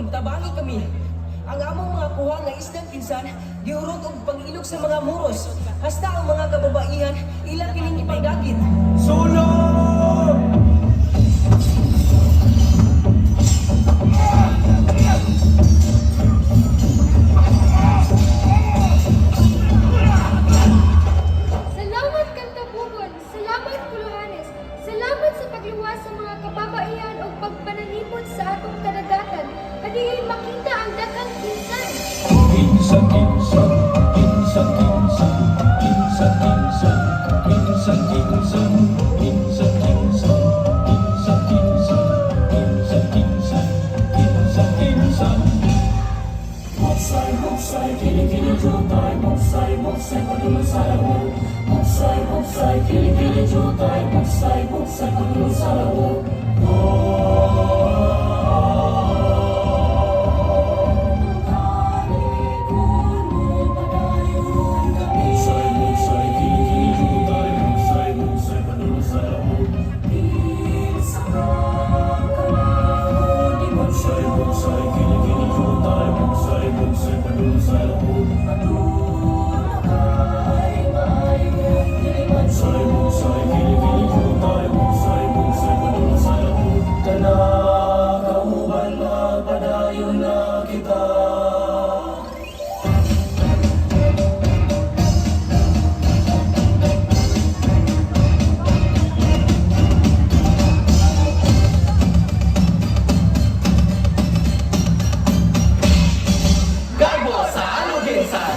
Tabangi kami. Ang among mga kuha nga isdang kinsan, gihurot og pang-ilog sa mga muros. Hasta ang mga kababaihan, ila kining ipanggagit. Sulod! Salamat, Kantabugon! Salamat, Puluhanes! Salamat sa pagluwas sa mga kababaihan o pagpanalipod sa atong kadagatan. Kadiin makita ang daghang kinsan! Kinsan, kinsan, kinsan, kinsan, kinsan, kinsan, kinsan, kinsan, kinsan, kinsan, kinsan, kinsan, kinsan, kinsan, kinsan, kinsan. Muksay, muksay, kili kili jutay, muksay, muksay, padulong sa lawong. Muksay, muksay, kili kili jutay, muksay, muksay, padulong sa lawong. Muksay, muksay, kili kili jutay, muksay, muksay, padulong sa lawong. Muksay, muksay, kili kili jutay, muksay, muksay, padulong sa lawong. Muksay, muksay, kili kili jutay, muksay, muksay, padulong sa lawong. Kana kauban magpadayon na kita. Garbo sa Aluginsan!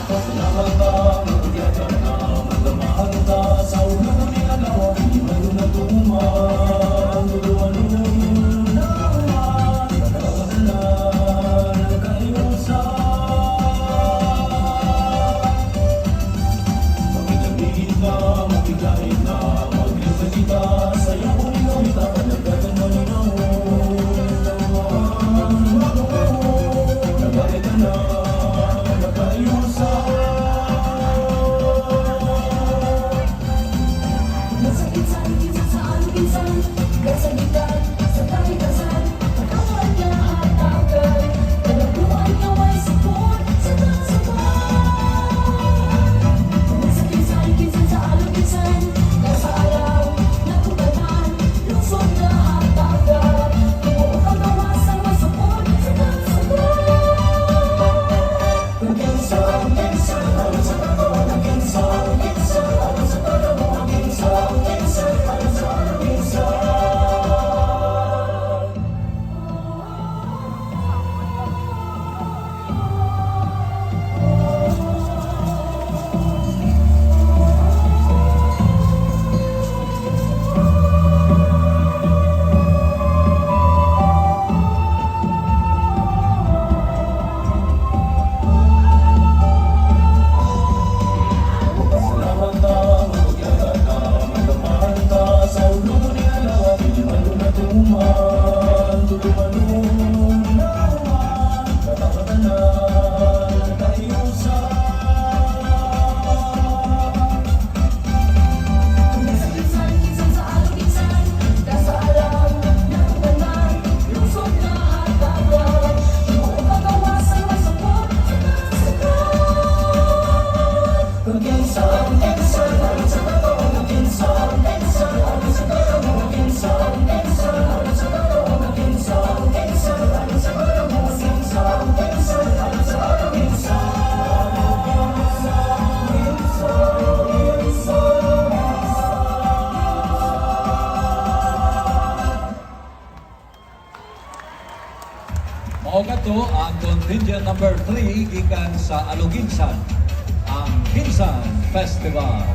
Mao kadto ang contingent number 3 gikan sa Aluginsan, ang Kinsan Festival.